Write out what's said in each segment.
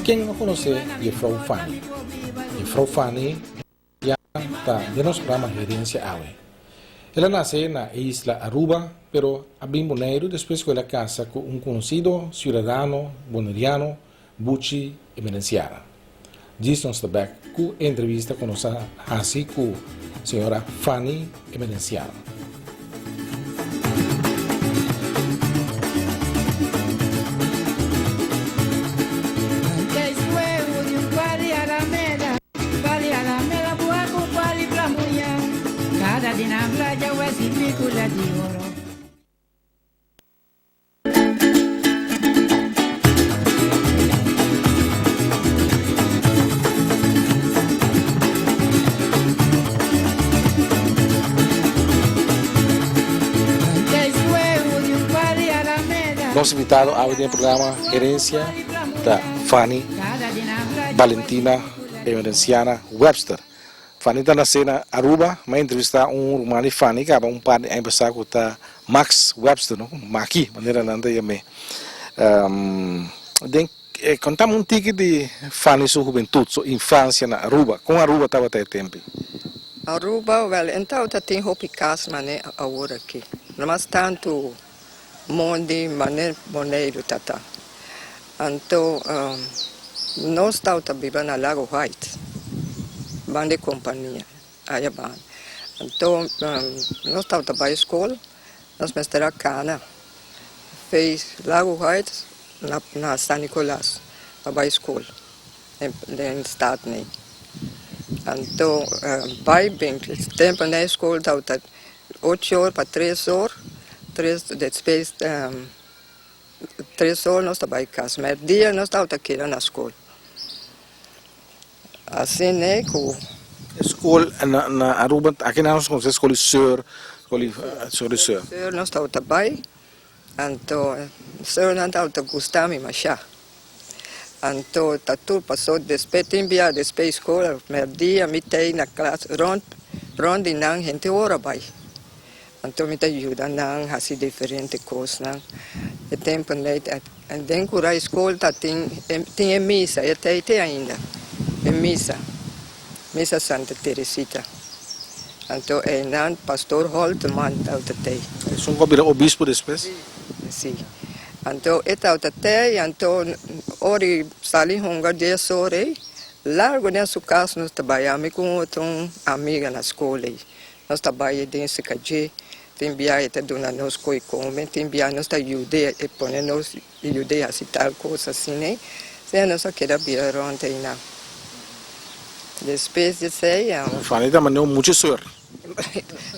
Ken no konosé Jefrou Fanny? Jefrou Fanny ya ta den nos programa Herensia Awe. El a nase na e isla Aruba, pero a bin Boneiru despues ku el a kasa ku un konosido siudadano boneriano, Buchi Emerenciana. Djis nos ta bek ku e entrevista ku nos a hasi ku señora Fanny Emerenciana. Nos invitado awe den e programa Herencia ta Fanny Valentina Emerenciana Webster. Fanny ta nace na Aruba, mi a entrevista un ruman di Fanny caba un par di aña pasa cu ta Max Webster, no? Maki, manera nan ta yam'é. Den contame un tiki di Fanny su hubentud, su infancia na Aruba. Con Aruba tabata e tempi? Aruba, wel, en tabata tin hopi cas mane awor aki. Mas tanto mondi mane Boneiru ta ta. Anto nos tabata biba na Lago Heights, banda e kompania aya banda. Anto nos tabata bai skol, nos mester a kana fei Lago Heights na San Nicolas pa bai skol den stad nei. Anto bai bin tempo nei skol tabata ocho or pa tres or, tres despues. Tres or nos ta bai kas, merdia nos tabata keda na skol. Asina ku. E skol na Aruba, aki nan nos konosé skol di seur, skol di skol di seur. Seur nos tabata bai, anto seurnan tabata gusta mi mashá. Anto ta tur pasó despues tin bia despues skol merdia mi tei na klas rònt rònt di nan henter ora bai. Anto mi ta yuda nan hasi diferente kosnan. E tempu nei den kura e skol ta tin tin e misa, e ta te ainda, e misa, misa Santa Teresita. Anto einan pastor Holteman tabata tei. Esun ku a bira obispo despues? Si. Anto e tabata tei, anto ora e sali hunga dies ora ei, largu den su kas nos ta bai, ami ku un otro amiga na skol ei. Nos ta bai den su calle, tin bia e ta duna nos coi come, tin bia nos ta yud'e e pone nos yud'e haci tal cos asina, sea nos a keda bira rond eynan. Despues di esey. Fanny ta manda un mucha suer.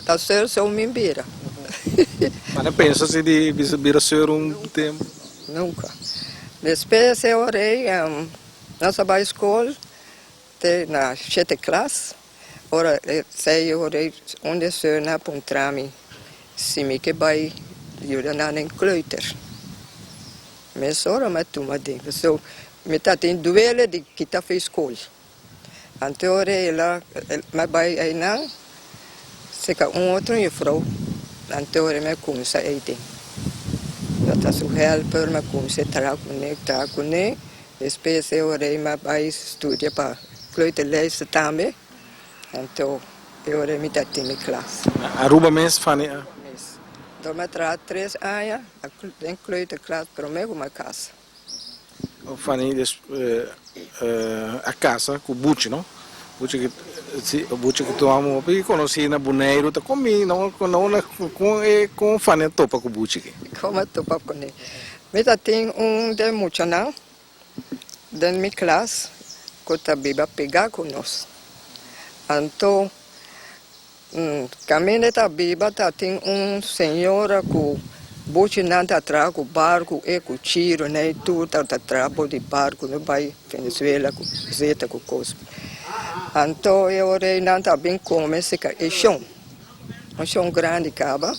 Ta suer so mi bira. Fanny pensa si di bira suer un tempo? Nunca. Despues e ora ey nos a bai school te na shete klas. Ora e sei ora ei un di e seurnan a puntra mi si mi ke bai yuda nan den kleuter. Mesora mi a tuma den, pasobra mi ta tin duele di kita for skol. Anto ora el a mi a bai einan seka un otro jufrou, anto ora mi a kumsa ei den. Mi ta su helper, mi a kumsa traha kuné, traha kuné. Despues e ora ei mi a bai studia pa kleuterlijster tambe, anto e ora ei mi ta tin mi klas. Na Aruba mes, Fanny? Aruba mes. Anto mi a traha tres aña den kleuterklas prome ku mi a kasa. Fanny a kasa ku Buchi, no? Buchi ki si Buchi ki tuma hopi konosí na Boneiru ta kon mi no kon e kon Fanny a topa ku Buchi ki? Kon a topa kuné? Mi ta tin un den muchanan den mi klas ku ta biba pegá ku nos. Anto kaminda e ta biba ta tin un señora ku buchinan ta traha ku barku, e ku chiro nan e tur ta traha bo di barku no bai Venezuela ku zeta ku kos. Anto e ora ei nan ta bin kome seka e shon. Un shon grandi kaba.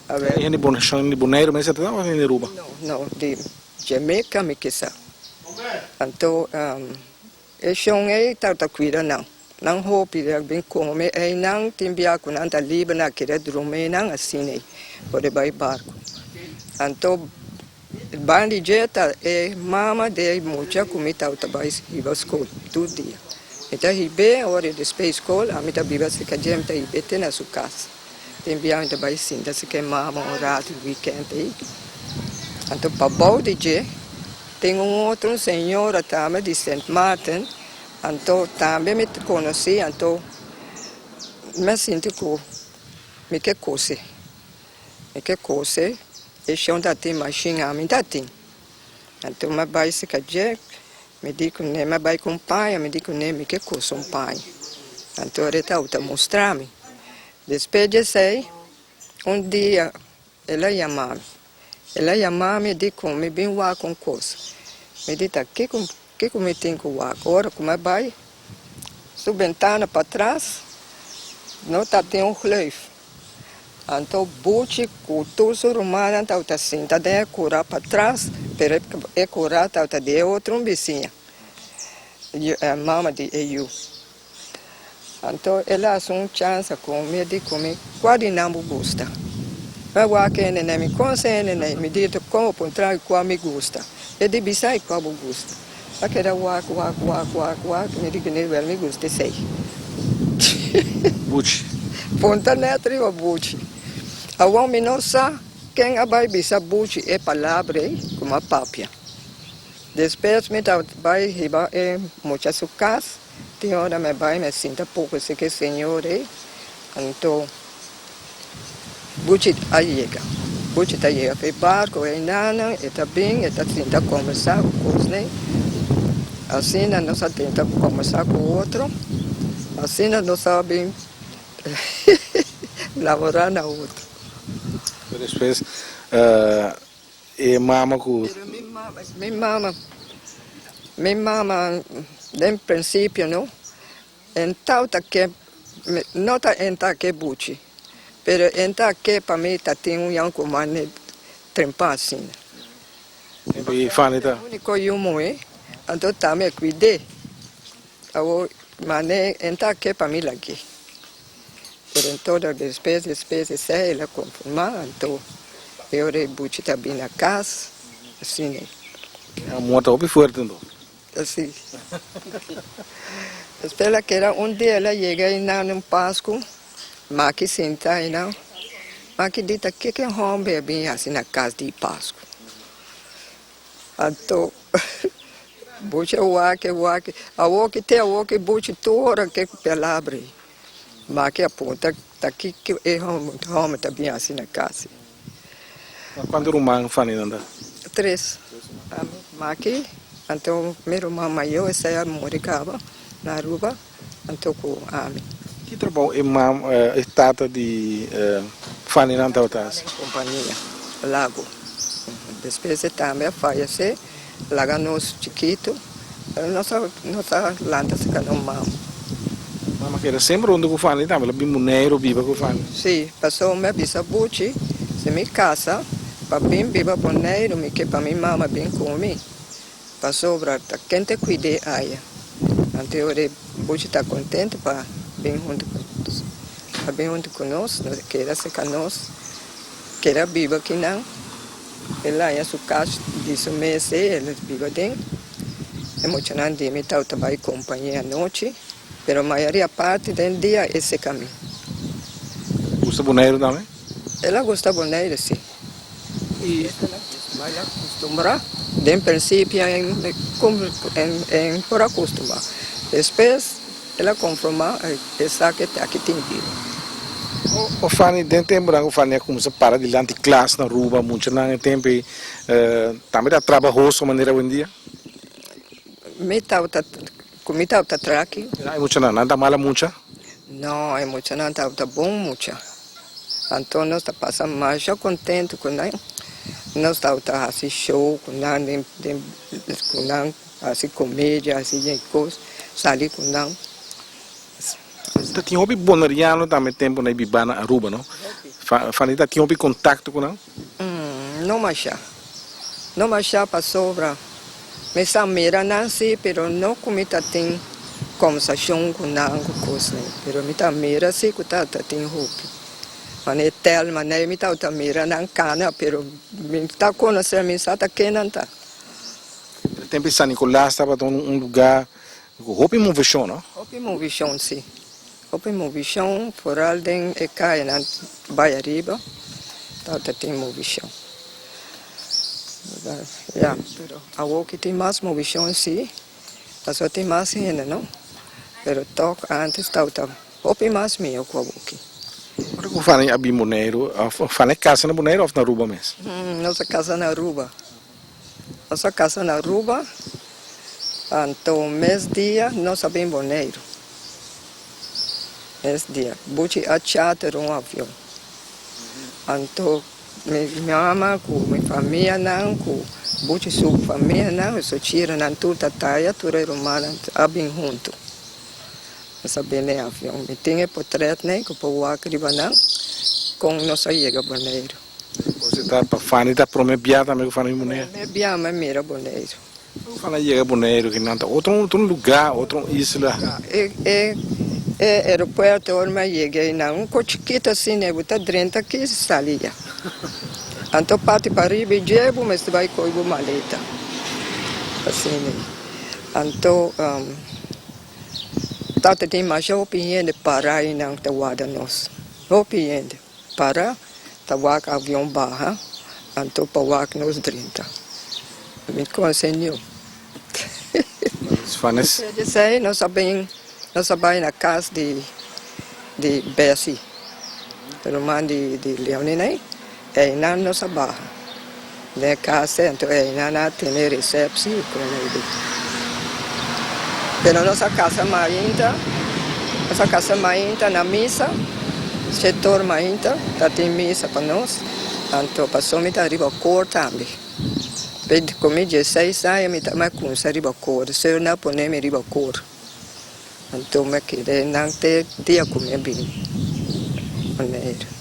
E hende bon shon di Boneiru mester ta of hende di Aruba? No, no, di Jamaica mi kisa. Anto e shon ei tabata kuida nan. Nan hopi a bin kome einan, tin bia ku nan ta liber nan a keda drumi einan asina ei por e bai barku. Anto. Bandi dje ta e mama di e mucha ku mi tabata bai hiba skol tur dia. Mi ta hib'é ora e despei skol, ami ta biba serka dje, mi ta hib'é te na su kas. Tin bia mi ta bai sinta serka e mama un ratu wikènt ei. Anto pabou di dje tin un otro un señora tambe di Sint Maarten, anto tambe mi konosí, anto mi a sinti ku mi ke kose. Mi ke kose, e shon ta tin mashin, ami ta tin. Anto mi a bai serka dje, mi di kuné, mi a bai ku un paña, mi di kuné mi ke kose un paña. Anto e tabata mustra mi. Despues di esei, un dia el a yama mi. El a yama mi di ku mi bin wak un kos. Mi di ta kiko kiko mi tin ku wak? Ora ku mi a bai, su bentana patras no ta tin un gleuf. Anto Buchi ku tur su rumannan tabata sinta den e kura patras, pero e kura tabata di e otro un bisiña, mama di e yu. Anto el a hasi un chansa ku mi, e di ku mi, Kua di nan bo gusta? Mi a wak hende nei, mi konse hende nei, mi di kon bo puntra kua mi gusta? E di, Bisa ei kua bo gusta. Mi a keda wak, wak, wak, wak, wak, mi di ku mi, Mi gusta esei. Buchi. Punta net riba Buchi. Awor mi no sa ken a bai bisa Buchi e palabra ei ku mi a papia. Despues mi ta bai hiba e mucha su kas, tin ora mi bai mi sinta poko si ku e señor ei, anto Buchi a yega. Buchi ta yega ku e barko einanan, e ta bin, e ta sinta kombersá ku kosnan. Asina nos a tenta kombersá ku otro, asina nos a bin namorá na otro. Pero despues e mama ku. Pero mi mama, mi mama, mi mama den prinsipio no, en tawta ke, no ta en ta ke buchi, pero en ta ke pa mi ta tin un yankuman trempa asina. I Fanny ta. Úniko yu muhé, anto tambe kuid'é. Awor, man'é en ta ke pa mi lag'é. Pero en todo despues, despues esei el a konformá, anto e ora e buchi ta bin na kas, asina. E amor ta hopi fuerte anto. Si. Despues el a keda un dia el a yega einan un Pasku, Maki sinta einan. Maki di ta kiko e hòmber a bin hasi na kas di Pasku. Anto Buchi a wak, a wak, awoki te awoki Buchi tur ora ke ku palabra ei. Maki a punta ta kiko e hòmber ta bin hasi na kas. Kuantu ruman Fanny nan ta? Tres. Ami, Maki, anto mi ruman mayó esei a muri kaba na Aruba, anto ku ami. Ki trabou e mam, e tata di Fanny nan tabata hasi? Kompania Lago. Despues e tambe a fayesé, laga nos chikitu, pero nos a nos a lanta serka nos mama. Mama keda semper huntu ku Fanny tambe, el a bin Boneiru biba ku Fanny. Sí, pasobra mi a bisa Buchi, si mi kasa pa bin biba Boneiru mi ke pa mi mama bin ku mi. Pasobra ta ken ta kuid'é aya. Anto e ora e buchi ta kontentu pa bin huntu ku nos. Pa bin huntu ku nos, nos keda serka nos, keda biba kinan. El haña su kas di su mes ei, el biba den. E muchanan di mi tabata bai kompañ'é anochi, pero mayoria parti den dia e seka mi. Gusta Boneiru tambe? El a gusta Boneiru, si. I bai a kustumbrá. Den prinsipio en por a kustumbrá. Despues el a konformá e sa ke aki tin bida. O Fanny, den tempunan ku Fanny a kuminsá para dilanti klas na Aruba, muchanan e tempu ei tambe ta trabahoso manera awendia? Mi tabata, ku mi tabata traki. E muchanan, nan ta mala mucha? No, e muchanan tabata bon mucha. Anto nos ta pasa masha kontentu ku nan. Nos tabata hasi show ku nan den den ku nan hasi komedia hasi yen kos sali ku nan. Ta tin hopi boneriano tambe tempu nan e biba na Aruba no? Fanny ta tin hopi kontakto ku nan? No masha. No masha pasobra mi sa mira nan si pero no ku mi ta tin kombersashon ku nan ku kosnan pero mi ta mira si ku ta tin hopi. Mane Telma, nee mi tabata mira nan kana pero mi ta konosé mi sa ta ken nan ta. E tempo San Nicolas tabata un lugá ku hopi moveshon, no? Hopi moveshon, si. Hopi moveshon, foral den e kayanan bai ariba tabata tin moveshon. Ya, pero awor ki tin mas moveshon si, pasobra tin mas hende, no? Pero tòg ántes tabata hopi mas mihó ku awor ki. Ora ku Fanny a bin Boneiru, Fanny a kasa na Boneiru òf na Aruba mes? Nos a kasa na Aruba. Nos a kasa na Aruba, anto mes dia nos a bin Boneiru. Mes dia. Buchi a charter un avion. Anto mi mama ku mi famianan ku Buchi su famianan, su chiranan tur ta taya, tur e rumannan a bin huntu. Nos a bin den avion. Mi tin e potretnan ku por wak riba nan kon nos a yega Boneiru. Bo ta pa Fanny ta prome bia tambe ku Fanny Boneiru? Prome bia mi mira Boneiru. Ku Fanny a yega Boneiru ki nan ta otro otro luga, otro isla. E e e aeropuerto ora mi a yega einan un ko chikito asina e bo ta drenta aki sali ya. Anto parti pariba e dje bo mester bai kohe bo maleta. Asina. Anto Tata tin masha hopi hende para i nan ta warda nos. Hopi hende para ta wak avion baha anto pa wak nos drenta. Mi konse niun. Esei nos a bin nos a bai na kas di di Bessie, ruman di di Leonie, einan nos a baha. Den e kas ei, anto einan a tene resepsi ku e Pero nos a kasa mainta, nos a kasa mainta na misa, setor mainta ta tin misa pa nos, anto pasobra mi ta riba kor tambe. Ku mi dieseis aña mi ta mi a kumsa riba kor, señor a pone mi riba kor. Anto mi a keda einan te dia ku mi a bini Boneiru.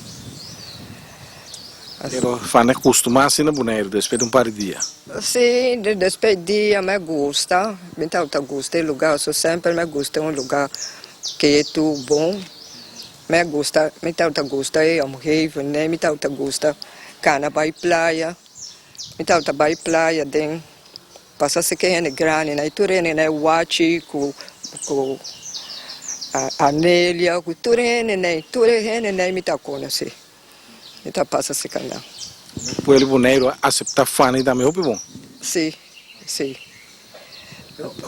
Pero Fanny a kustumá asina Boneiru despues di un par di dia? Sí, despues di dia mi a gusta. Mi tabata gusta e lugá, so semper mi a gusta un lugá ketu, bon. Mi a gusta, mi tabata gusta e omgeving, mi tabata gusta kana bai playa. Mi tabata bai playa den pasa si ke hende grandi nan, tur hende nan e wachi ku ku Anelia ku tur hende nan, tur e hende nan mi ta konosé. Mi ta pasa si kanda. Pueblo Boneiru a aseptá Fanny tambe hopi bon. Sí, sí.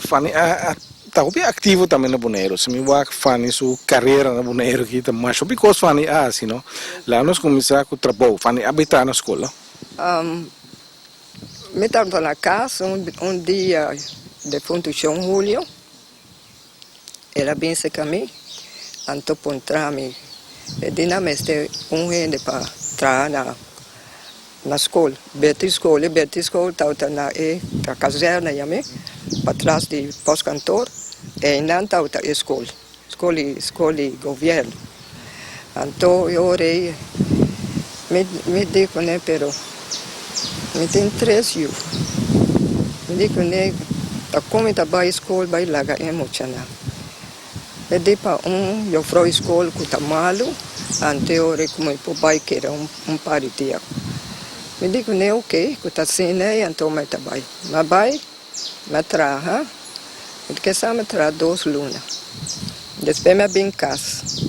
Fanny a ta hopi aktivo tambe na Boneiru. Si mi wak Fanny su karera na Boneiru aki ta masha hopi kos Fanny a hasi no. Laga nos kuminsá ku trabou. Fanny a bai traha na skol no? Mi tabata na kas un dia defuntu Shon Julio. El a bin serka mi, anto puntra mi, E di nan mester un hende pa traha na na skol, Betty Skol. E Betty Skol tabata na e kazèrna yam'é, patras di postkantoor, einan tabata e skol, skol di skol di gobièrnu. Anto e ora ei mi mi di kuné, pero mi tin tres yu. Mi di kuné ta kon mi ta bai skol bai laga e muchanan. E di pa un jufrou skol ku ta malu, anto e ora ei ku mi por bai keda un par di dia. Mi di kuné oke, ku ta asina ei anto mi ta bai. Mi a bai. Mi a traha, mi ta kesa mi a traha dos luna. Despues mi a bin kas.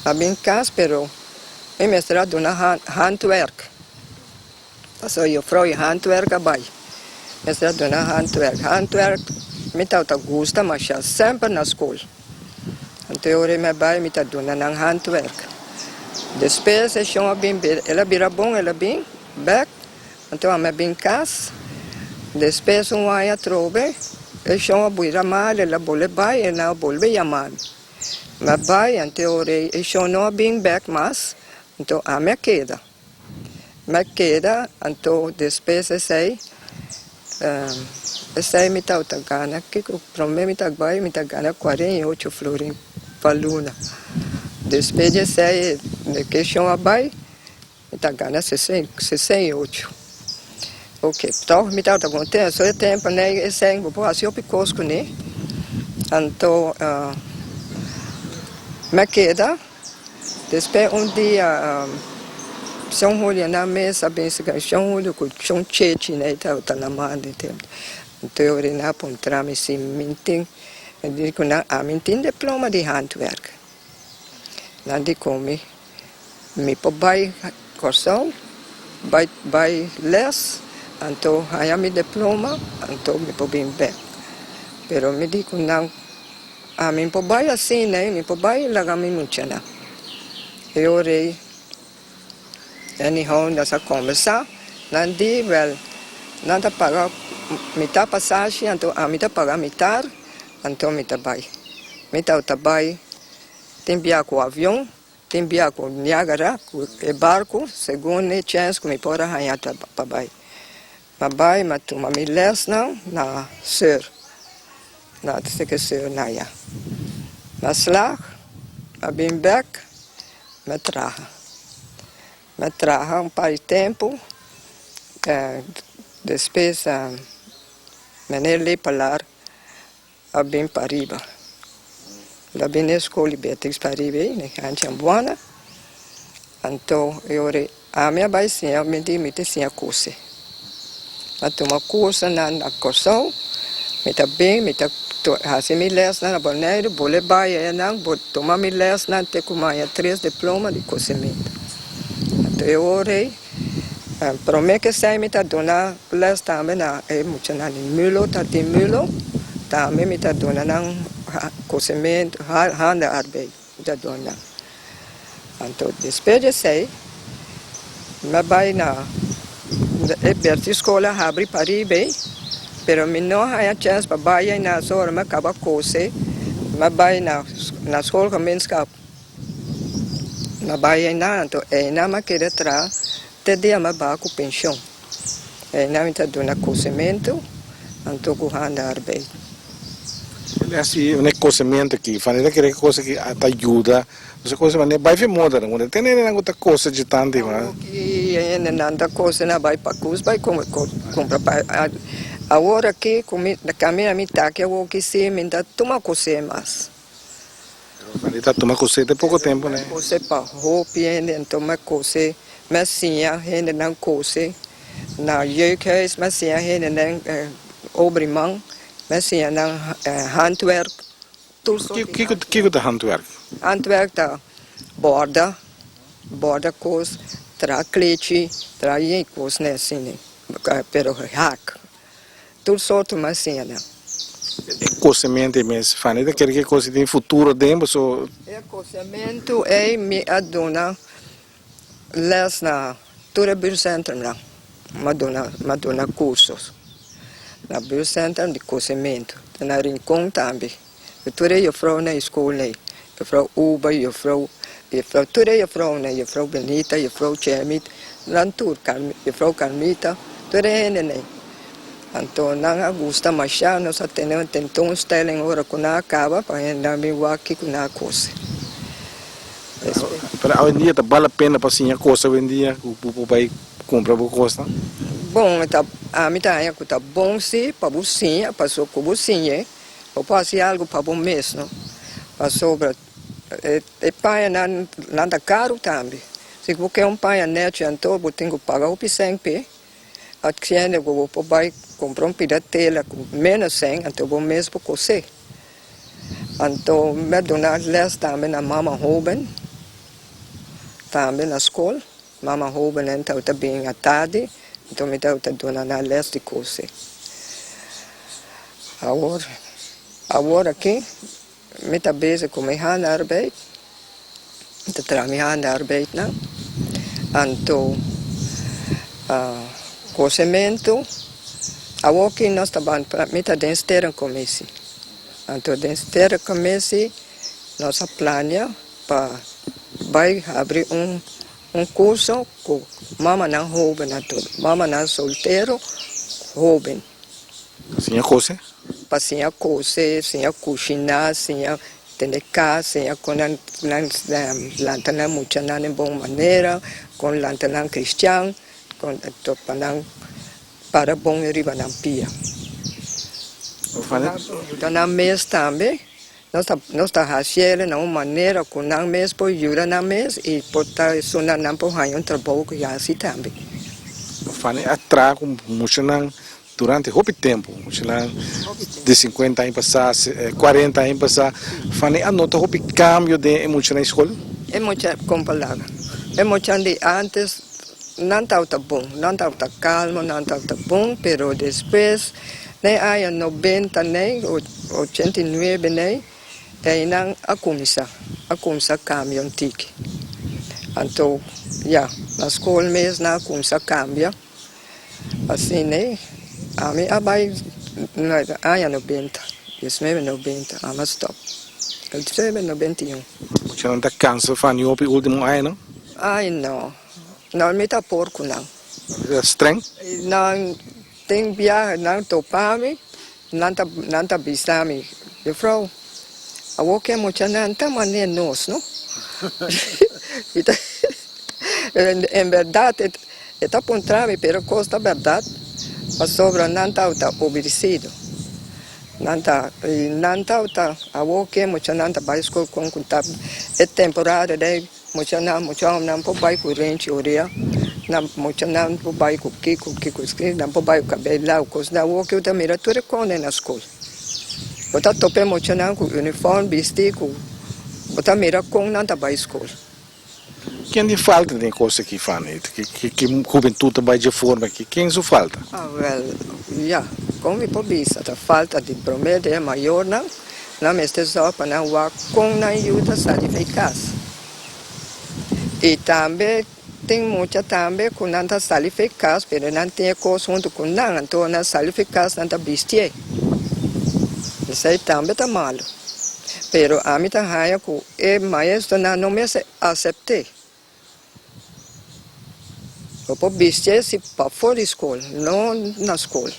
Mi a bin kas pero mi mester a duna handwerk. Pasobra jufrou di handwerk a bai. Mester a duna handwerk. Handwerk mi tabata gusta masha semper na skol. Anto e ora mi a bai mi ta duna nan handwerk. Despues e shon a bin, el a bira bon, el a bin bek. Anto ami a bin kas, despues un aña atrobe, e shon a bira mal, el a bolbe bai, e nan a bolbe yama mi. Mi a bai, anto e ora ei e shon no a bin bek mas, anto ami a keda. Mi a keda, anto despues esei, esei mi tabata gana, kiko prome mi ta bai mi ta gana 48 florin pa luna. Despues di esei, ke e shon a bai, Mi ta gana 68. Ok, tòg mi tabata konten. So e tempu nei e sèn bo por hasi hopi kos kuné. Anto mi a keda. Despues un dia Shon Julio nan mes a bisa ku Shon Julio ku Shon Chechi nan tabata na manda e tempu. Anto e ora nan a puntra mi si mi tin, mi di ku nan ami tin diploma di handwerk. Nan di ku mi, mi por bai Kòrsou, bai bai lès, anto haña mi diploma, anto mi por bin bèk. Pero mi di ku nan. Ami por bai asina e mi por bai laga mi muchanan. E ora ei anyhow nos a kombersá, nan di wèl nan ta paga mitá pasashi anto ami ta paga mitar anto mi ta bai. Mi tabata bai tin bia ku avion, tin bia ku Niagara ku e barku segun e chèns ku mi por a haña pa bai. Ma bai ma tuma mi lèsnan na Seur, na seke Seur na ya. Ma slag, ma bin bèk, ma traha. Ma traha un par di tempu, despues meneer Lepelaar a bin pariba. El a bin na e skol di Beatrix pariba ei, na e hanchi Ambuana. Anto e ora ei ami a bai siña, mi di mi ta siña kose. Mi a tuma kursonan na Kòrsou, mi ta bin mi ta hasi mi lèsnan na Boneiru, bole bai ayanan, bo tuma mi lèsnan te ku mi haña tres diploma di kosementu. Anto e ora ei Prome ke esei mi ta duna les tambe na e muchanan di Mulo, ta tin Mulo, tambe mi ta duna nan kosementu, handenarbeid mi ta duna nan. Anto despues di esei mi a bai na e Bertie School a habri pariba ei, pero mi no haña chèns pa bai einan, so ora mi a kaba kose mi a bai na schoolgemeenschap. M'a bai einan, anto einan m'a keda traha te dia m'a baha ku penshon. Einan mi ta duna kosementu anto ku handarbeid. El a hasi un e kosementu aki. Fanny ta kere e kos aki a ta yuda. Nos a kose manera bai fe moda nan. Unda tene hendenan ku ta kose dje tantu i mas. Ki hendenan ta kose nan bai pakus bai kumpra pa awor aki ku mi kaminda mi ta aki awor ki si mi ta tuma kose mas. Fanny ta tuma kose te poko tempu ne. Kose pa hopi hende anto mi a kose mi a siña hendenan kose na jeugdhuis mi a siña hendenan obriman mi a siña nan handwerk tur sorti di Kiko kiko ta handwerk? Handwerk ta borda borda kos traha klechi traha yen kosnan asina pero hak. Tur sorto mi a siña nan. E kosementu ei mes, Fanny ta kere ku e kos tin futuro den boso. E kosementu ei mi a duna les na tur e buurtcentrumnan. Mi a duna, mi a duna kursos na buurtcentrum di kosementu. Ta na Rincon tambe. Tur e jufrounan e skol ei, jufrou Uba, jufrou, jufrou, tur e jufrounan, jufrou Benita, jufrou Chemit, nan tur, jufrou Carmita, tur e hendenan ei. Anto nan a gusta mashá, nos a tene un tentoonstelling ora ku nan a kaba pa hendenan bin wak kiko nan a kose. Pero awendia ta bal la pena pa siña kos awendia ku bo por bai kumpra bo kosnan? Bon, ta, ami ta haña ku ta bon si pa bo siña, pasobra ku bo siñ'e Bo por hasi algu pa bo mes, no? Pasobra e pañanan nan ta karu tambe. Si bo ke un paña nechi anto bo tin ku paga hopi sèn p'e. Aksiende ku bo por bai kumpra un pida tela ku ménos sèn anto bo mes por kosé. Anto mi a duna lès tambe na mama hóben, tambe na skol. Mama hóbennan tabata bin atardi, anto mi tabata duna nan lès di kose. Awor, awor aki mi ta bezig ku mi handarbeid, mi ta traha mi handarbeidnan, anto kosementu, awor aki nos ta ban, mi ta den sterrenkommissie, anto den sterrenkommissie nos a plania. Pa bai habri un un kurso ku mamanan hoben anto mamanan soltero hoben. Pa siña kose? Pa siña kose, siña kushiná, siña tene kas, siña kon nan nan lanta nan muchanan den bon manera, kon lanta nan kristian, kon pa nan para bon riba nan pia. Yuda nan mes tambe. Nos ta nos ta hasiel na un manera ku nan mes por yuda nan mes i por ta esuna nan por haña un trabou ku hasi tambe. Fanny a traha ku muchanan durante hopi tempu, muchanan di sinkuenta aña pasá, kuarenta aña pasá. Fanny a nota hopi kambio den e muchanan di skol? E mucha, kon palabra, e muchanan di ántes nan tabata bon, nan tabata kalmo, nan tabata bon, pero despues Den aña nobenta nei, 89 nei, einan a kuminsá, a kuminsá kambia un tiki. Anto, ya, na skol mes nan a kuminsá kambia. Asina nei, ami a bai na aña nobenta, diesnuebe nobenta, ami a stòp. Diesnuebe 91. Muchanan ta kansa fani hopi último añanan? Ai no, no mi ta por ku nan. Nan ta streng? Nan Tin biaha nan topa mi, nan ta nan ta bisa mi, Juffrouw, awor ke muchanan ta manera nos no. Mi ta en berdad e ta puntra mi pero kos ta berdad pasobra nan tabata obedecido. Nan ta nan tabata awor ke muchanan ta bai skol kon ku ta e temporada den. Muchanan, mucha homnan por bai ku renchi orea, nan muchanan por bai ku kiko, kiko ski, nan por bai ku kabei largu, kos nan awor ku ta mira tur e kone na skol. Bo ta topa e muchanan ku uniform bisti ku bo ta mira kon nan ta bai skol. Ken di falta den e kos aki, Fanny? Ki hubentut ta bai dje forma aki? Ken su falta? Awel, ya, kon mi por bisa ta falta di prome di e mayornan. Nan mester sòg pa nan wak kon nan yu ta sali fei kas. I tambe tin mucha tambe ku nan ta sali fei kas pero nan tin e kos huntu ku nan, anto nan sali fei kas nan ta bistié. Esei tambe ta malu. Pero ami ta haña ku e maestronan no mester asept'é. Bo por bistié si pafó di skol, no na skol.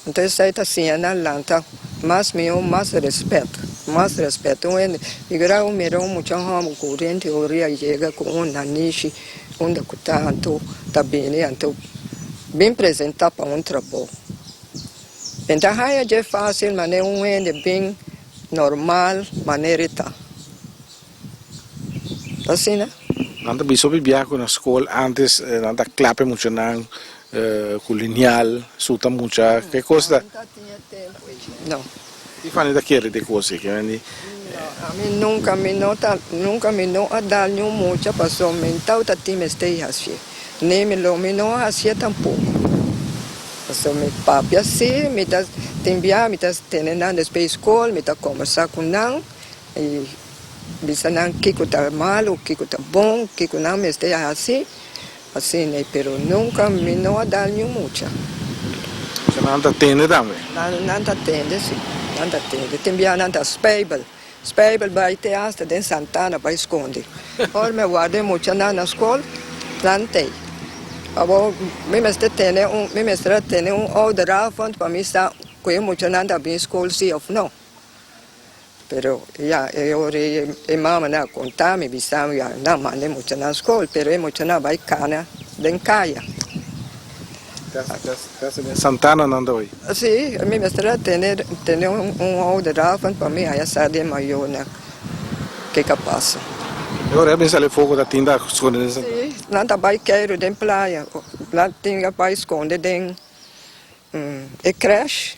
Anto esei ta siña nan lanta mas mihó, mas rèspèt, mas rèspèt. Un hende, mi grau mira un mucha hòmber ku rente oria yega ku un nanishi unda ku ta anto ta bini anto bin presentá pa un trabou. Mi ta haña dje fásil manera un hende bin normal manera e ta. Asina. Nan ta bisa hopi biaha ku na skol antes nan ta klap e muchanan ku linial, suta mucha, ke kos ta. No. Ki fani ta kere di kos ei? No, ami nunka mi no ta, nunka mi no a dal niun mucha paso mi tabata tin mester i hasié. Ni mi lo mi no a hasié tampoko. Paso mi papia si, mi ta tin biaha mi ta tene nan despues di skol, mi ta kombersá ku nan. I bisa nan kiko ta malu, kiko ta bon, kiko nan mester hasi, asina, pero nunka mi no a dal niun mucha. Osea nan ta tende tambe? Nan ta tende, si, nan ta tende. Tin bia nan ta spijbel, spijbel bai te asta den Santana bai skonde. Ora mi a warda e muchanan na skol, nan tei. Awor mi mester tene un, mi mester a tene un ouderavond pa mi sa ku e muchanan ta bin skol si òf no. Pero ya e ora ei e mamanan a konta mi, bisa mi ya nan manda e muchanan skol, pero e muchanan a bai kana den kaya. Kasa den Santana nan ta bai? Si, mi mester a tene tene un ouderavond pa mi haya sa di e mayornan ke ka pasa. E ora ei a bin sali foko ta tin ta skonde den Santana? Si, nan ta bai keiru den playa, nan tin a bai skonde den E crèche,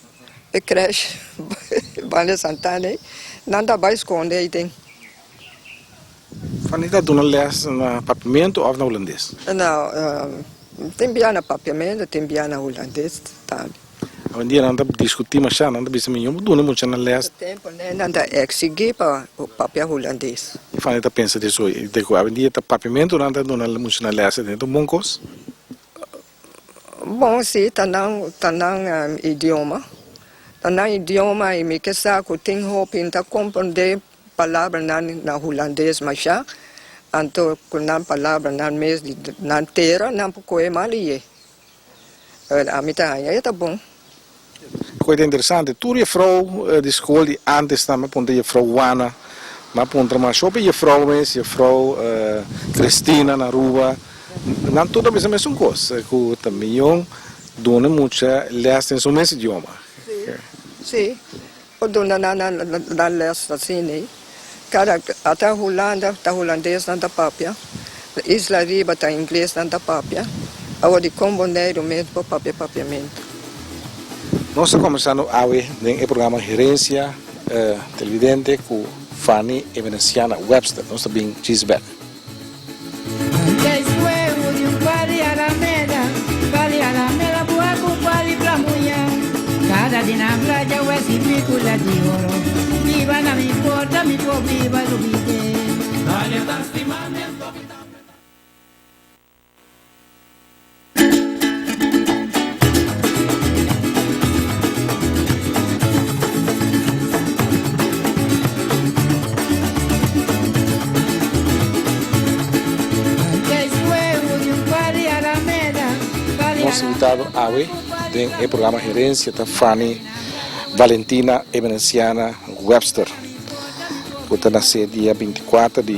e crèche banda Santana ei, nan ta bai skonde ei den. Fanny ta duna les na papiamentu òf na hulandes? No, tin bia na papiamentu, tin bia na hulandes tambe. Awendia nan ta diskutí mashá, nan ta bisa mi, yo por duna mucha nan les. Tempu nan ta eksigí pa papia hulandes. Fanny ta pensa di esei, di ku awendia ta papiamentu nan ta duna mucha nan les, ta un bon kos? Bon, si, ta nan, ta nan idioma. Ta nan idioma i mi ke sa ku tin hopi n ta komprondé palabranan na hulandes mashá, anto ku nan palabranan mes di nan tera nan por kohe mal i ye. Ami ta haña e ta bon. Koe ta interesante, tur jefrou di skol di antes nan a puntra jefrou Juana, nan a puntra mas hopi jefrou mes, jefrou Cristina na Aruba, nan tur ta bisa mesun kos, ku ta miyon duna mucha les den su mes idioma. Si, si. Por duna nan nan les asina ei. Kada ata Hulanda ta hulandes nan ta papia, Isla Riba ta ingles nan ta papia, awor di kon Boneiru mes por papia papiamentu. Nos ta kombersando awe den e programa Herencia Televidente ku Fanny Emerenciana Webster. Nos ta bin djis bek. Nos invitado awe den e programa Herencia ta Fanny Valentina Emerenciana Webster cu ta nace dia 24 di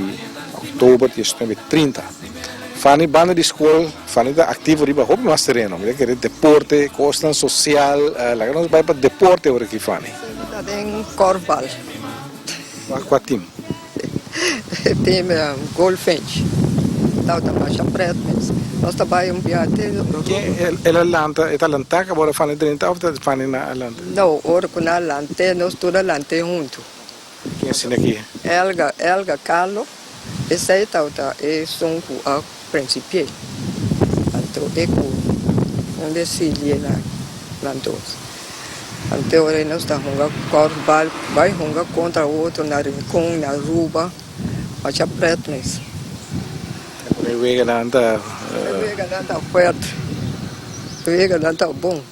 october 1930. Fanny banda di school Fanny ta aktivo riba hopi mas tereno. Mi ta kere deporte, kosnan sosial. Laga nos bai pa deporte ora aki, Fanny. Mi ta den korfbal. Kua tim? E tim Goldfinch. Tawata masha pret mes. Nos ta bai un bia te. Ken el a lanta? E ta lantá kaba ora Fanny drenta òf ta Fanny na a lanta? No, ora ku nan a lant'é nos tur a lant'é huntu. Ken asina aki? Elga, Elga Carlo, esei tawata esun ku a principié. Anto e ku un de silie na nan dos. Anto ora nos ta hunga korfbal, bai hunga kontra otro na Rincon, na Aruba, masha pret mes. E weganan ta. E weganan ta fuerte, e weganan ta bon.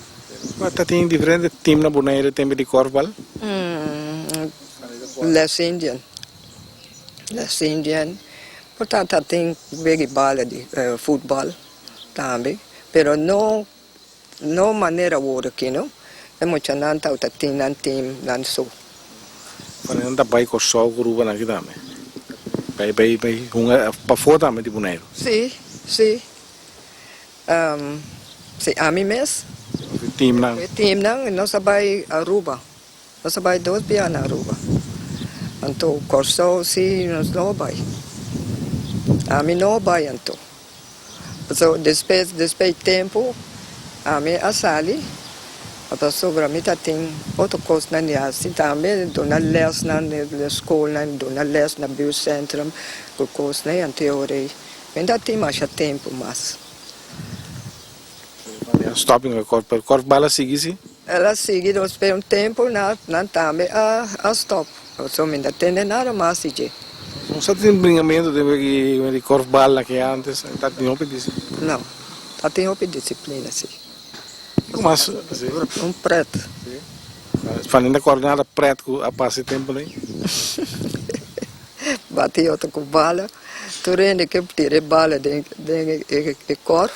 Bo ta tin diferente team na Bonaire tembe di korfbal? Les Indian, Les Indian, por ta ta tin wega y bala di futbal tambe, pero no no manera awor aki no, e muchanan tabata tin nan team nan so. Cuando nan ta bay Corsou cu Aruba nan aki tambe? Bay bay bay hunga pafó tambe di Boneiru? Si, si. Si ami mes. Of e teamnan? E teamnan, nos a bai Aruba. Nos a bai dos bia na Aruba. Anto Kòrsou si nos no a bai. Ami no a bai anto. Pasobra despues despues di tempu ami a sali pasobra mi ta tin otro kosnan di hasi tambe, duna lèsnan na skolnan, duna lès na buurtcentrum ku kosnan anto e ora ei. Mi ta tin masha tempu mas. Stop in e kòrf, pero kòrfbal a sigui si? El a sigui despues un tempu nan tambe a stop, pasobra mi no ta tende nada mas di dje. No sa tin bringamentu den di kòrfbal na ke antes, ta tin hopi disiplina? No, ta tin hopi disiplina si. Kiko mas? Un pret. Fanny ta kòrda nada pret ku a pasa e tempu ei? Bati otro ku bala. Tur hende ke tira e bala den e kòrf.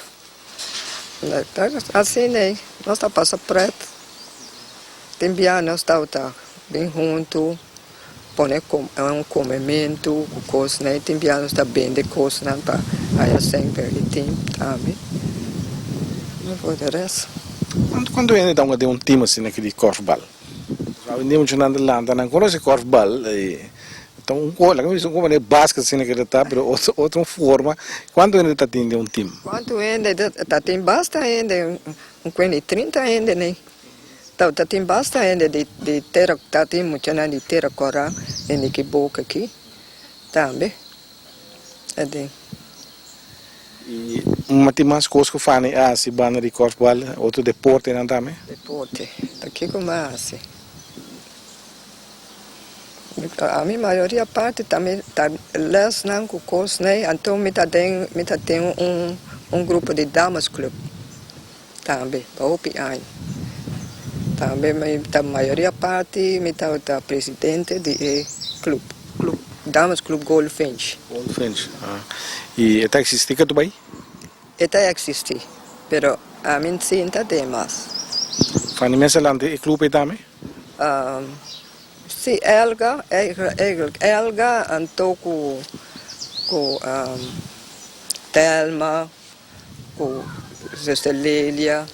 Asina ei nos ta pasa pret. Tin bia nos tabata bin huntu pone un komementu ku kosnan. Tin bia nos ta bende kosnan pa haya sèn pa e tim tambe. For de rest. Kuantu hende ta hunga den un tim asina aki di kòrfbal? Awendia muchanan ta lanta nan konoce kòrfbal. Ta un ko, laga mi bisa un ko manera basket asina ke ta ta, pero otro otro forma. Kuantu hende ta tin den un tim? Kuantu hende ta tin? Basta hende, un kuenta di trinta hende nei. Ta ta tin basta hende di di tera, ta tin muchanan di Tera Kòrá den di ki boka aki tambe ta tin. I tin mas kos ku Fanny a hasi banda di kòrfbal, otro deportenan tambe? Deporte, ta kiko mi a hasi? Ami mayoria parti ta mi ta lesnan ku kosnan anto mi ta den mi ta tin un un grupo di damas club tambe pa hopi aña tambe mi ta mayoria parti mi tabata presidente di e club club damas club goldfinch. Goldfinch ah y e ta existi ke tu bai? E ta existi pero ami si n'ta den mas. Fanny mes a lanta e club ei tambe? Sí, Elga, eigenlijk Elga anto ku ku Thelma, ku zuster Lelia,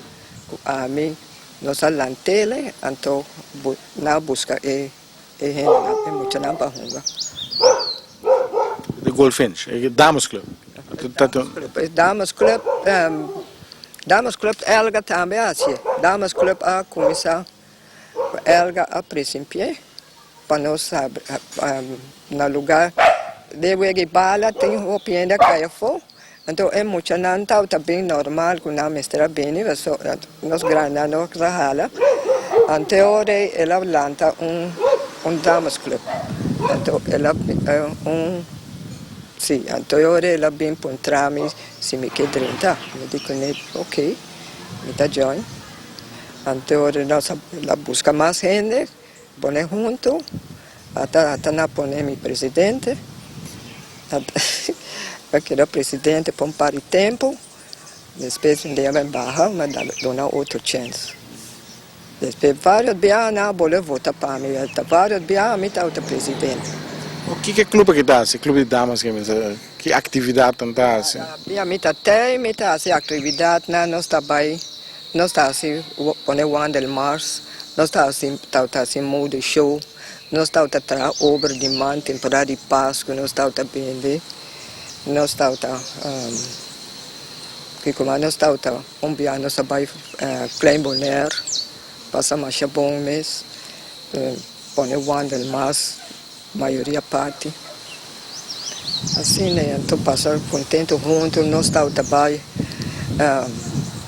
ku ami. Nos a lant'ele, anto nan a buska e hendenan, e muchanan pa hunga. De Goldfinch, e Dames Club. E Dames Club, Dames Club Elga tambe a hacié. Dames Club a cuminsa, Elga a principié pa nos na lugar de wega y bala tin hopi hende a cay afo. Anto e muchanan tabata bin normal cu nan mester a bini, pasobra nos grandinan no a hala. Anto e ora ei el a lanta un un dames club. Anto el a un si, anto e ora ei el a bin puntra mi si mi ke drenta. Mi di cune ok, mi ta join. Anto e ora nos a busca mas hende, pone hunto. Ata ata nan a pone mi presidente, a keda presidente pa un par di tempu, despues un dia mi a baha mi a duna otro chens. Despues varios biaha nan a bolbe vota pa mi, ta varios biaha mi tabata presidente. Kiko e club aki ta hasi, club di damas ki actividad nan ta hasi? Bia mi ta tei, mi ta hasi actividadnan, nos ta bai, nos ta hasi pone wandelmars, nos ta hasi tabata hasi mode show. Nos tabata traha obra di man temporada di Pasku nos tabata bende, nos tabata kiko mas nos tabata un bia nos a bai Klein Bonaire pasa masha bon mes pone wandel mas mayoria parti asina anto pasa contento hunto nos tabata bai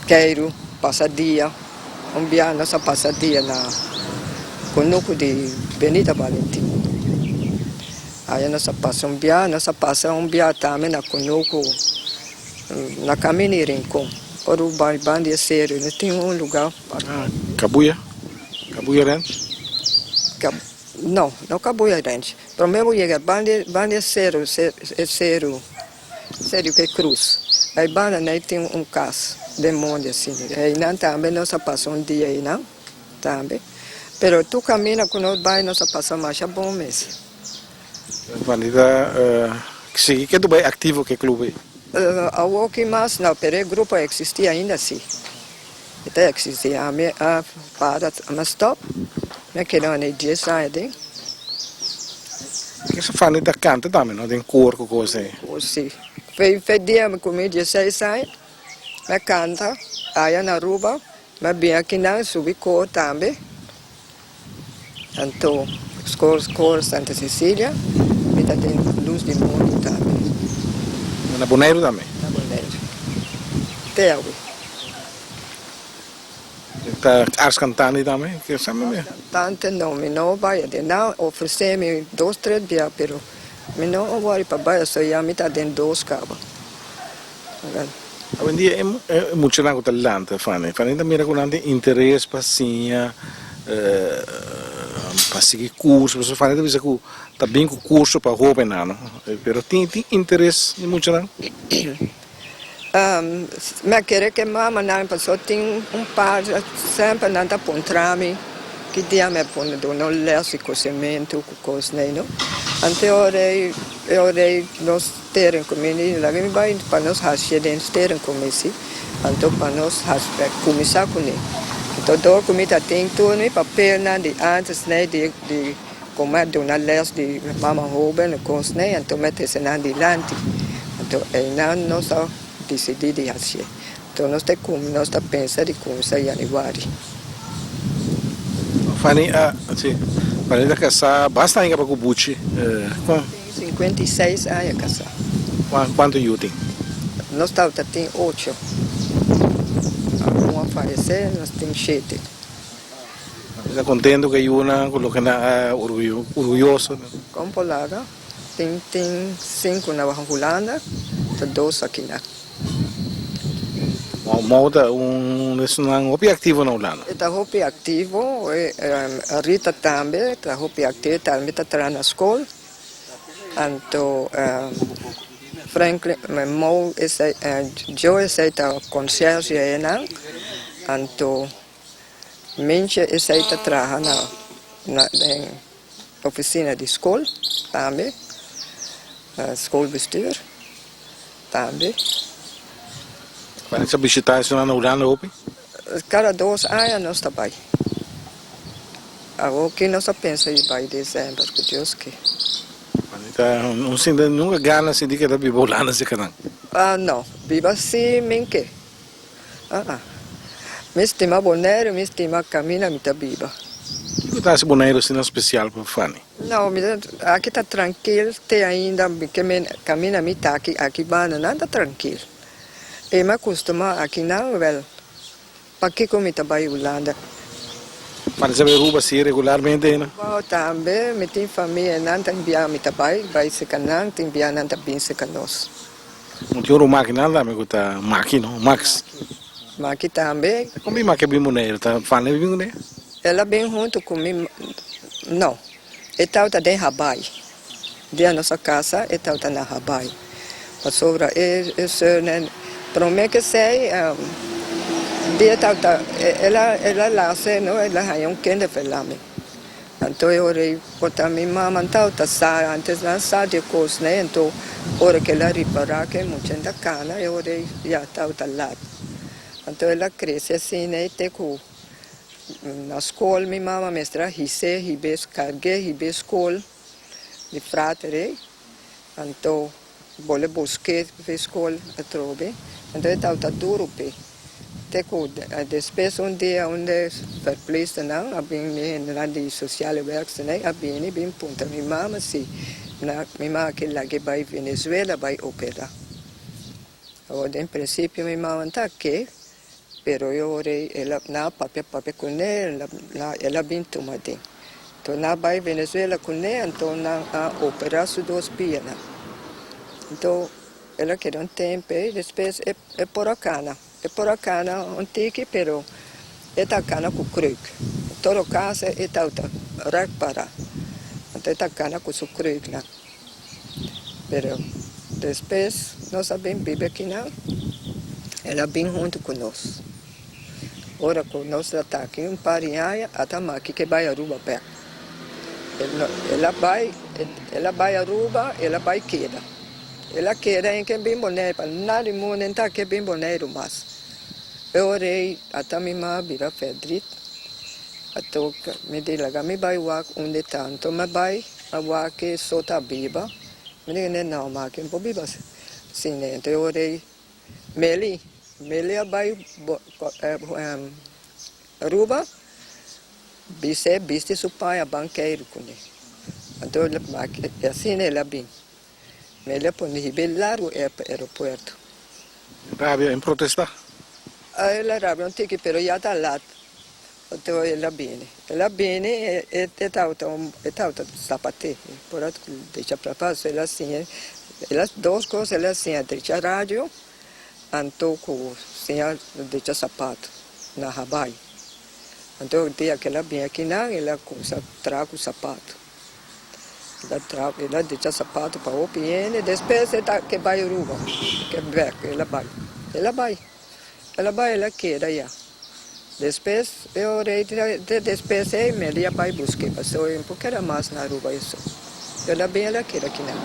Keiru pasa dia. Un bia nos a pasa dia na kunuku di Benita Valentin. Aya nos a pasa un bia, nos a pasa un bia tambe na kunuku na Camino di Rincon. Ora bo bai banda di e seru no tin un luga. Cabuya? Cabuya Ranch? No, no Cabuya Ranch. Prome bo yega banda di e seru, e seru. Serio ku e krus. Ei banda nei tin un kas den mondi asina. Einan tambe nos a pasa un dia einan tambe. Pero tur kaminda ku nos bai nos a pasa masha bon mes. Wanneer ta sigui ke tu bai aktivo ku e klub ei? Awoki mas no, pero e grupo a eksistí ainda si. E ta eksistí. Ami a para, ami a stòp. Mi a keda unda e dies aña den. Esa Fanny ta canta tambe no den koor cu cos ei. Koor si. Fe fe dia mi cumi dieseis aña mi a canta aya na Aruba mi a bin akinan subi koor tambe anto skol skol Santa Cecilia mi ta den Luz di Mundo tambe. Na Boneiru tambe? Na Boneiru te awe. Ta ars cantante tambe? Ke sa mi. Cantante no, mi no bai aden. Nan ofrece mi dos tres bia pero mi no a wori pa bai aso ya mi ta den dos caba. Awendia e muchanan cu ta lanta Fanny, Fanny ta mira cu nan tin interes pa siña pa sigui curso pasobra Fanny ta bisa cu ta bin cu curso pa hobennan no pero tin interes di muchanan? Mi a kere ke mamanan pasobra tin un par semper nan ta puntra mi ki dia mi a pone duna un les di kosementu ku kos nei no. Anto e ora ei e ora ei nos steren ku mi di laga mi bai pa nos hasi den steren ku mi si anto pa nos hasi kuminsá kuné. Anto dor ku mi ta tin tur mi papelnan di antes nei di di Como a duna les di mama hoben cos nei anto mi a trece nan dilanti anto eynan nos a dicidi di hacié anto nos ta nos ta pensa di cuminsa januari. Fanny a si Fanny ta casá basta aña pa cu Buchi con. Tin 56 aña casá. Cuanto yu tin? Nos tabata tin ocho un a fayece nos tin shete. Mi ta contento cu e yunan cu loke nan a orguyoso. Con por laga tin tin sinku na Hulanda ta dos aki na. Mou ta un esunnan hopi activo na Hulanda. E ta hopi activo, Rita tambe ta hopi activo, tambe ta traha na school. Anto Franklin Mou esey Joe esey ta concierge enan anto. Minche esei ta traha na na den oficina di school tambe, schoolbestuur tambe. Wanneer sa bishita esunnan na Hulanda hopi? Kada dos aña nos ta bai. Awor ki nos a pensa di bai desèmber ku Dios ke. Anita, no sinti nunka gana si di keda biba Hulanda si kanan? Ah no, biba si min ke. Ah ah. Mi stima Boneiru, mi stima kaminda mi ta biba. Kiko ta hasi Boneiru asina spesial pa Fanny? No, mi ta, aki ta trankil te ainda mi ke men kaminda mi ta aki, aki banda nan ta trankil. E mi a kustumá akinan, wèl, pakiko mi ta bai Hulanda? Fanny sa bai Aruba si regularmente na? Bo tambe, mi tin famia, nan ta bia mi ta bai, bai seka nan, tin bia nan ta bin seka nos. Un tin un ruman akinan tambe ku ta Maki, no? Max. Maki tambe. Kon bin Maki a bin Boneiru? Ta Fanny a bin kuné? El a bin huntu ku mi, no, e tabata den Habaai. Dia nos a kasa e tabata na Habaai. Pasobra e e seunan promé ke esei dia tabata el a el a lase no el a haña un kinderverlamming. Anto e ora ei por ta mi mama tabata sa antes nan sa di e kosnan ei anto ora ke el a ripará ke e mucha ta kana e ora ei ya tabata lat. Anto el a krese asina ei te ku na skol mi mama mester a his'é hib'é karg'é hib'é skol di frater ei anto Bole busk'é p'e skol atrobe, anto e tabata duru p'e. Te ku despues un dia un de verpleegsternan a bin, mi hendenan di sociale werksternan a bini bin puntra mi mama si mi mama ke lag'é bai Venezuela bai operá. Awor den prinsipio mi mama no ta ke, pero e ora ei el a nan a papia papia kuné, el a bin tuma den. Anto nan a bai Venezuela kuné, anto nan a operá su dos pianan. Anto el a keda un tempu ei, despues e por a kana. E por a kana un tiki, pero e ta kana ku kruk. Todo kaso e tabata rèk pará. Anto e ta kana ku su kruknan. Pero despues nos a bin biba akinan, el a bin huntu ku nos. Ora ku nos a ta aki un par di aña, ata maki ke bai Aruba bèk. El a bai, el a bai Aruba, el a bai keda. El a keda en ke bin Boneiru, pa nada di mundu en ta ke bin Boneiru mas. E ora ei ata mi mama bira fèrdrit, ato mi di laga mi bai wak unda e ta. Anto mi a bai a wak e so ta biba, mi di ne no, maki no por biba sin e. Anto e ora ei Meli, Meli a bai Aruba, bis'é bisti su paña ban keiru kuné. Anto asina el a bin. Meli a pone hib'é largu aeropuerto. Rabia en protesta? El a rabia un tiki pero ya ta lat. Anto el a bini. El a bini e tabata e tabata zapat'é. Por a drecha paso el a siña el a dos cos el a siña drecha radio anto cu siña drecha zapato na Habaai. Anto dia cu el a bini akinan el a cuminsa traha cu zapato. El a traha el a drecha zapato pa hopi hende despues e ta ke bay Aruba ke bek el a bay el a bay. El a bai el a keda ya. Despues e ora ei te despues ei Meli a bai busk'é pasobra e no por keda mas na Aruba eso. El a bin el a keda akinan.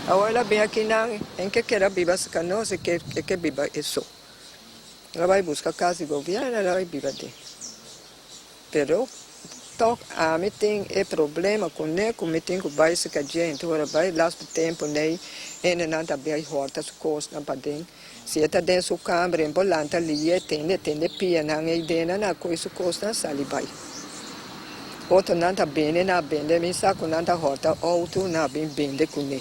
Awor el a bin akinan en ke keda biba serka nos e ke e ke biba eso. El a bai buska kas di gobièrnu el a bai biba den. Pero tok ami tin e problema kuné ku mi tin ku bai serka djente ora bai lastu tempu nei hendenan ta bai hòrta su kosnan paden. Si e ta den su kamber en por lanta lié tende tende pianan ei dena na koe su kosnan sali bai. Otronan ta bende na bende mi sa ku nan ta hòrta outo na bin bende kuné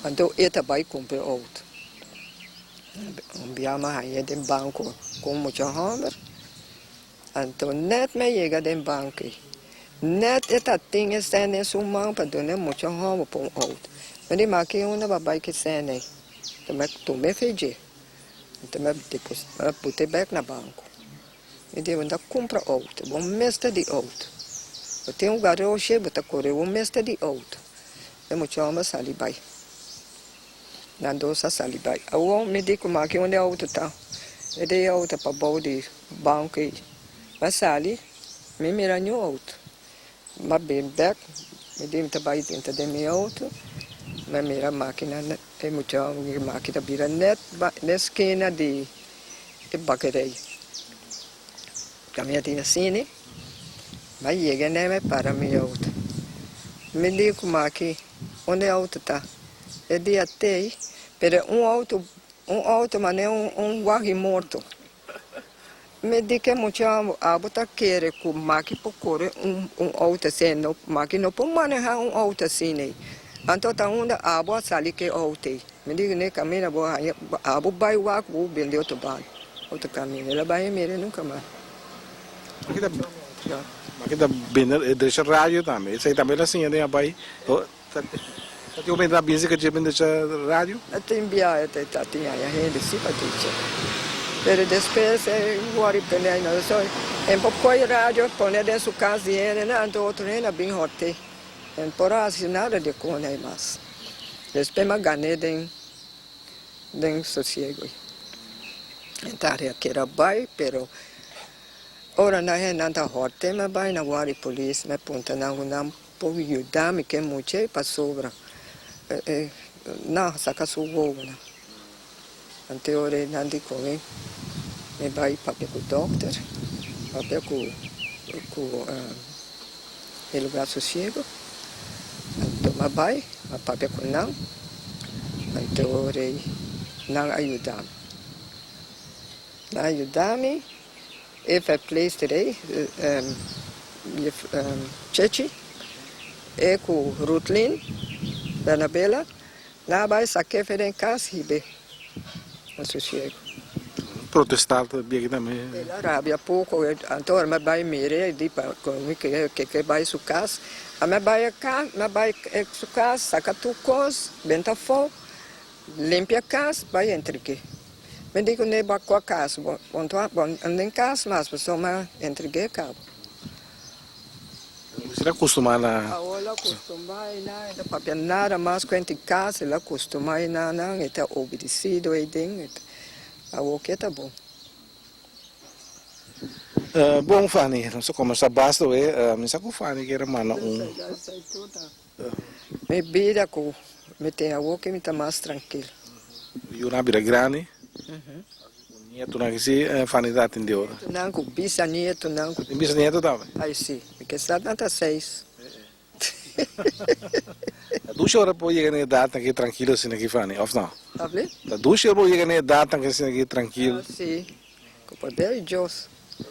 anto e ta bai kumpra outo. Un bia mi a hañ'é den banko ku un mucha hòmber anto nèt mi a yega den banko ei nèt e ta tin e sèn den su man pa duna e mucha hòmber pa un outo. Mi di ma ki unda bo a bai ki sèn ei? Mi a tuma e fe dje, anto mi a depositá, mi a put'é bèk na banko. Mi di, Bo ta kumpra outo, bo mester di outo. Bo tin un garoshe, bo ta kore, bo mester di outo. E mucha hòmber a sali bai. Nan dos a sali bai. Awor mi di ku maki unda e outo ta. E di e outo pa bou di banko ei. Mi a sali, mi mira niun outo. Mi a bin bèk, mi di mi ta bai drenta den mi outo, mi a mira makina, e mucha hòmber makina bira nèt na e skina di e bakerij. Kaminda tin asina, m'a yega n'e mi para mi outo. Mi di ku maki unda e outo ta. E dia tei, pero un outo, un outo manera un wag'i morto. Mi di ke mucha abo ta kere ku maki por kore un outo asina, no, maki no por maneha un outo asina ei. Anto ta unda abo a sali ke outo ei. Mi di ne kaminda bo haña, abo bai wak bo bende otro banda, otro kaminda. El a bai e mira nunka mas. Maki ta maki ta bende drecha radio tambe, esei tambe el a siña den a bai. Ta tin un bende bizi ke dje bende drecha radio? A tin bia e ta tin haña hende si pa drecha. Pero despues e wòrdu pende ai no so en por koi radio pone den su kas di hende anto otro hende a bin hòrt'é. En por hasi nada di kon ei mas. Despues m'a gané den den sosiego. E tarea kier a bai, pero ora nan hendenan ta hòrt'é m'a bai na wòrdu polis, m'a puntra nan ku nan por yuda mi ke mucha ei pasobra nan a saka su wowonan. Ante ora ei nan di ku mi, mi bai papia ku dòkter, papia ku ku e lugar sosiego. Anto mi a bai, mi a papia ku nan, anto ora ei nan a yuda mi. Nan a yuda mi, e verpleegster ei, juf Chechi, e ku Rutlin Bernabela. Nan a bai sak'é fe den kas hib'é na sosiego. Protestá ta biegi tambe. El a rabia poko, anto ora mi a bai mir'é e di pa ku mi ke ke bai su kas. A mi a bai e kas, mi a bai su kas, saka tur kos, benta afó, limpia kas, bai entreg'é. Mi di kuné bo a kua kas, bo bo no den kas mas pasobra mi a entreg'é kaba. Mester a kustumá na. Awor el a kustumá ei nan, e ta papia nada mas ku hende kas, el a kustumá ei nan nan, e ta obedesido ei den, awor ke ta bon. Bon Fanny, nos a kombersá basta awe, mi sa ku Fanny kier a manda un. Mi bida ku mi tin awor ke mi ta mas trankil. Yunan a bira grandi. Nietonan ki si Fanny ta atende ora. Nietonan ku bisanietonan ku. Tin bisanieto tambe? Ai si, mi ke sa nan ta seis. Ta dushi ora por yega na e edatnan ki trankil asina ki Fanny, of no? Able? Ta dushi ora por yega na e edatnan ki asina ki trankil. Ah si, ku poder di Dios.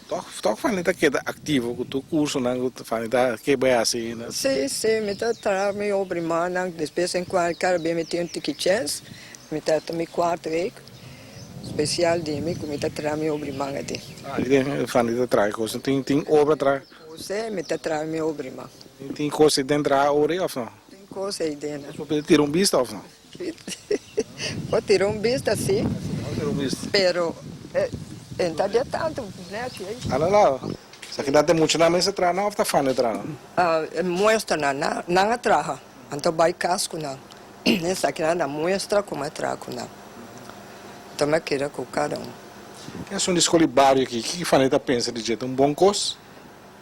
Tok tok Fanny ta keda aktivo ku tur kursonan ku Fanny ta ke bai hasi. Si, si, mi ta traha mi obra mannan, despues en kual kada bes mi tin un tiki chèns, mi ta ta mi kuarto week. Spesial di mi ku mi ta traha mi obri man ati. Ah, i den Fanny ta traha kos. Tin tin obra traha? Kos mi ta traha mi obri man. Tin tin kos ei den traha ora ei òf no? Tin kos ei den. Nos por pidi tira un bista òf no? Por tira un bista si. Por tira un bista. Pero e ta de tantu nèchi ei. Ala la. Sa ki nan ta mucha nan mester traha nan òf ta Fanny traha nan? Ah, muestra nan. Nan a traha. Anto bai kas ku nan. Esakinan ta muestra kuma e traha ku nan. Anto mi a keda ku kada un. E asuntu di skol di bario aki, kiko Fanny ta pensa di dje? Ta un bon kos?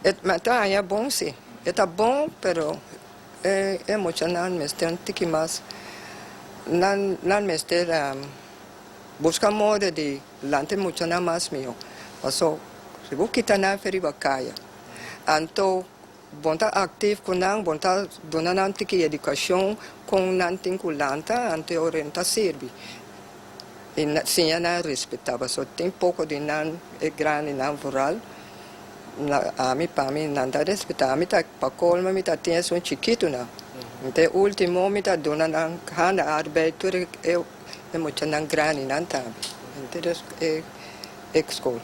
E ta haña bon si. E ta bon, pero e e muchanan mester un tiki mas. Nan nan mester buska modo di lanta e muchanan mas mihó. Paso si bo kita nan fe riba kaya, anto Bon ta actief cu nan, bon ta duna nan tiki educacion con nan tin cu lanta ante ora nan ta sirbi. Y siña nan respeta pasobra tin poco di nan e grandinan vooral ami pa mi nan ta respeta ami ta pa colmo mi ta tin esun chikitonan. Enta e ultimo mi ta duna nan handa arbeid tur e muchanan grandinan tambe. Enta e school.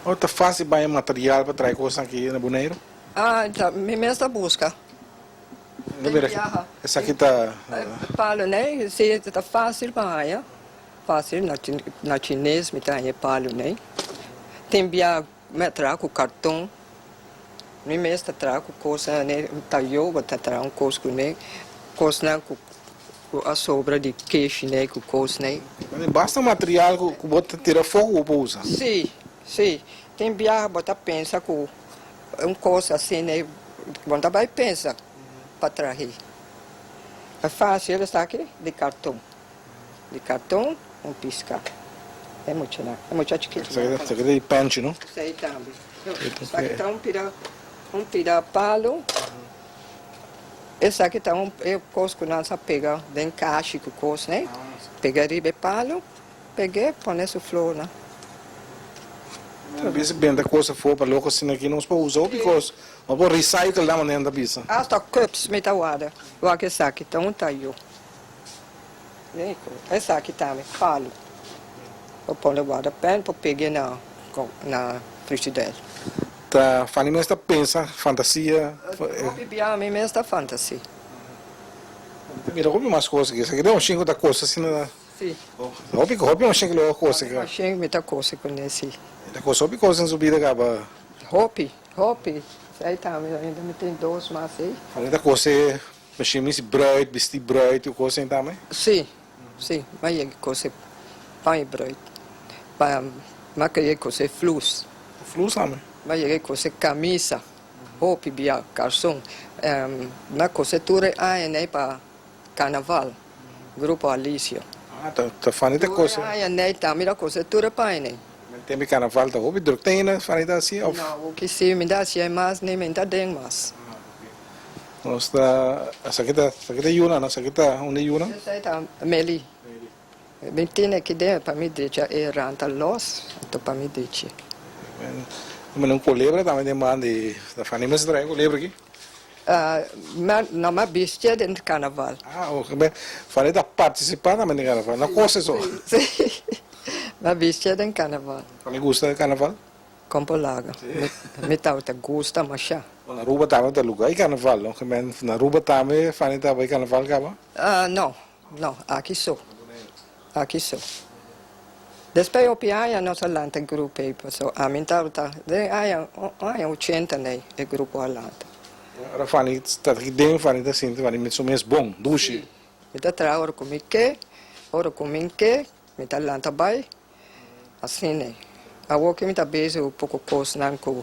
Ora ta facil baña material pa trae cosnan aki na Boneiru? Ah, ta mi mes ta busca. No mira, esaki ta. Palo nei, si ta facil pa haña, facil na chines mi ta haña e palo nei. Tin bia mi a traha cu carton, mi mes ta traha cu cosnan nei, tayo bo ta traha un cos cu nei, cosnan cu Ku a sobra di keshi nei ku kos nei. Tin basta material ku bo ta tira afó ku bo por usa. Sí, sí. Tin biaha bo ta pensa ku un kos asina ei bo no ta bai pensa pa trahe. E fásil esaki di karton. Di karton un piska. E muchanan, e mucha chikitu. Esaki ta di penchi, no? Esei tambe. Esaki ta un pida, un pida palu. Esaki ta un e kos ku nan sa pega den kashi ku kos, ne? Pega riba e palu, peg'é, pone su flornan. Mi bisa benta kos afó pa loko asina aki nos por usa hopi kos. Nos por recycle nan manera nan ta bisa. Hasta cups mi ta warda. Wak esaki ta un tayo. Esaki tambe palu. Por pone warda pen por peg'é na na frigider. Ta Fanny mes ta pensa fantasia. Hopi bia mi mes ta fantasia. Mira hopi mas kos aki. Esaki ta un shin ku ta kosa asina. Si. Hopi hopi mashin ku lo a kose ka. Mashin mi ta kose kuné si. Mi ta kose hopi kos den su bida kaba. Hopi, hopi. Esei tambe ainda mi tin dos mas ei. Mi ta kose mashin misi bruid, bisti bruid i kos ei tambe? Si, si. Mi a yega kose pan i bruid. Pa mi a yega kose flus. Flus tambe? Mi a yega kose kamisa, hopi bia, karson. Mi a kose tur e aña ei pa Carnaval, Grupo Alicio. Ah, ta ta Fanny ta kose. Tur e aña nei ta mi ta kose tur e paña nei. Men tempo di carnaval ta hopi druk ten na Fanny ta haci of? No, ki si mi ta haci ei mas ni mi ta den mas. Ah, ok. Nos ta, esaki ta, esaki ta yuna no? Esaki ta un di yuna? Esaki ta Meli. Meli. Mi tene ki den pa mi drecha e ranta los, anto pa mi drechi. Men un colebra tambe den banda di, ta Fanny mes ta trae colebra aki? No m'a bistia den carnaval. Ah, ok. Ben, Fanny ta participa tambe den carnaval, no cose so. Si, m'a bistia den carnaval. Fanny gusta carnaval? Con por laga. Mi tabata gusta masha. Bon, na Aruba tambe ta lugar di carnaval, no? Men, na Aruba tambe Fanny ta bay carnaval caba? No, no, aki so. Aki so. Despues hopi aña nos a lanta e grupo ei, paso ami tabata den aña aña ochenta nei e grupo a lanta. Ora Fanny ta aki den, Fanny ta sinti Fanny su mes bon, dushi. Si, mi ta traha ora ku mi ke, ora ku mi ke, mi ta lanta bai, asina nei. Awor ke mi ta bezig ku poko kosnan ku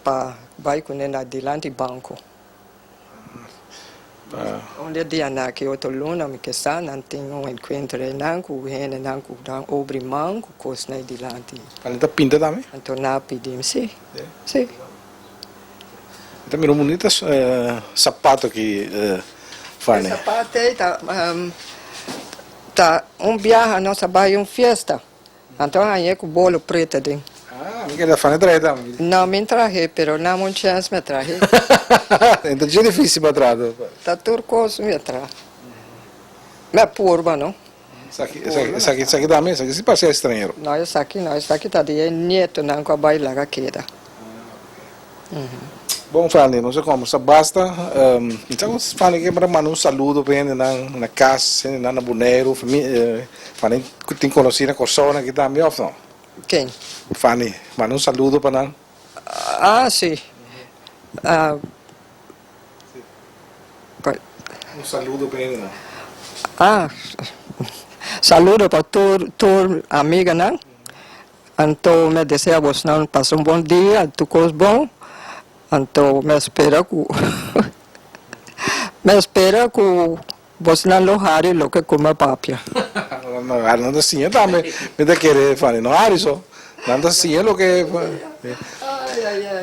pa bai kuné na dilanti banko. Un di e dianan aki otro luna mi ke sa nan tin un encuentro einan ku hendenan ku nan obri man ku kosnan ei dilanti. Nan ta pinta tambe? Anto nan a pidi mi, si, si. Mi ta mira un bunita sapato aki, Fanny. E sapato ei ta ta un biaha nos a bai un fiesta. Anto a hañ'é ku bolo preto aden. Ah, mi keda Fanny trahe tambe. No, mi trahe, pero nan un chèns mi a trahe. Enta dje difícil pa traha to. Ta tur kos mi a traha. Mi a purba, no. Esaki, esaki, esaki, esaki tambe, esaki si parse estranhero. No, esaki no, esaki ta di e nietonan ku a bai laga keda. Bon Fanny, nos a kombersa basta. Mi ta Fanny ke manda un saludo pa hendenan na kas, hendenan na Boneiru, Fanny ku tin konosí na Kòrsou nan aki tambe òf no? Ken? Fanny, manda un saludo pa nan. Ah, si. Un saludo pa hendenan. Ah, saludo pa tur tur amiganan. Anto mi a desea bosnan pasa un bon dia, tur kos bon. Anto mi a spera ku mi a spera ku bosnan lo hari loke ku mi a papia. No hari, nan ta siña tambe. Mi ta kere Fanny, no hari so. Nan ta siña loke.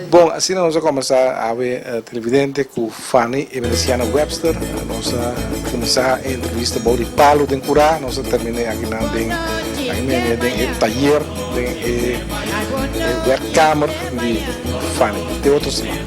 Bon, asina nos a kombersá awe televidente ku Fanny Emerenciana Webster. Nos a kuminsá e entrevista bou di palu den kurá. Nos a terminé akinan den den e tayer, den e werkkamer di Fanny. Te otro siman.